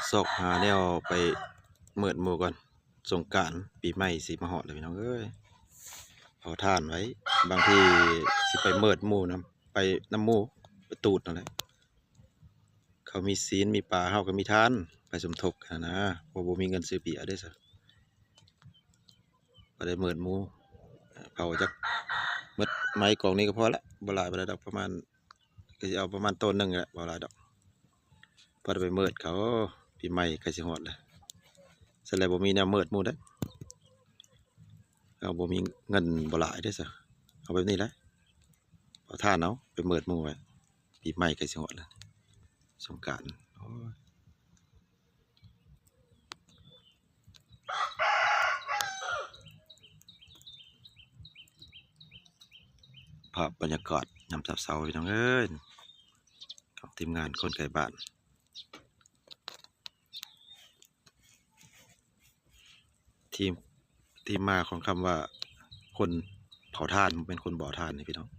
ຊອກຫາແນວໄປເມີດໝູ່ກ່ອນ. ສົງການປີໃໝ່ຊິມາຮອດແລ້ວພີ່ນ້ອງເອີຍ, ເຜົາຖ່ານໄວ້. ບາງທີຊິໄປເມີດໝູ່ນຳ, ໄປນຳໝູ່ ໄປຕູດນັ້ນແຫຼະ. ເຂົາມີຊີ້ນມີປາ ເຮົາກໍມີຖ່ານ ໄປສົມທົບກັນນະ, ເພາະບໍ່ມີເງິນຊື້ເບຍເດ້ຊະ. ບໍ່ໄດ້ເມີດໝູ່ ເຜົາຈັກເໝິດໄມ້ກອງນີ້ກໍພໍລະ, ບໍ່ຫຼາຍປານໃດດອກ, ປະມານ ກໍຊິເອົາປະມານໂຕນໜຶ່ງແຫຼະ, ບໍ່ຫຼາຍດອກ. ພໍໄດ້ໄປເມີດເຂົາ, ປີໃໝ່ໃກ້ຊິຮອດແລ້ວ. ຊັ້ນແຫຼະ ບໍ່ມີແນວເມີດໝູ່ເດ້, ເຮົາບໍ່ມີເງິນບໍ່ຫຼາຍເດ້ຊະ. ເອົາແບບນີ້ແຫຼະ, ເອົາຖ່ານເອົາ ໄປເມີດໝູ່ໄວ້. ປີໃໝ່ໃກ້ຊິຮອດແລ້ວ, ສົງການ. ໂອ້ຍ ພາບບັນຍາກາດຍາມເຊົ້າໆ ພີ່ນ້ອງເອີຍ, ຂອງທີມງານຄົນໄກບ້ານ. ທີ່ ທີ່ມາຂອງຄຳວ່າຄົນເຜົາຖ່ານ ບໍ່ແມ່ນຄົນບໍ່ເອົາຖ່ານນີ້ພີ່ນ້ອງ.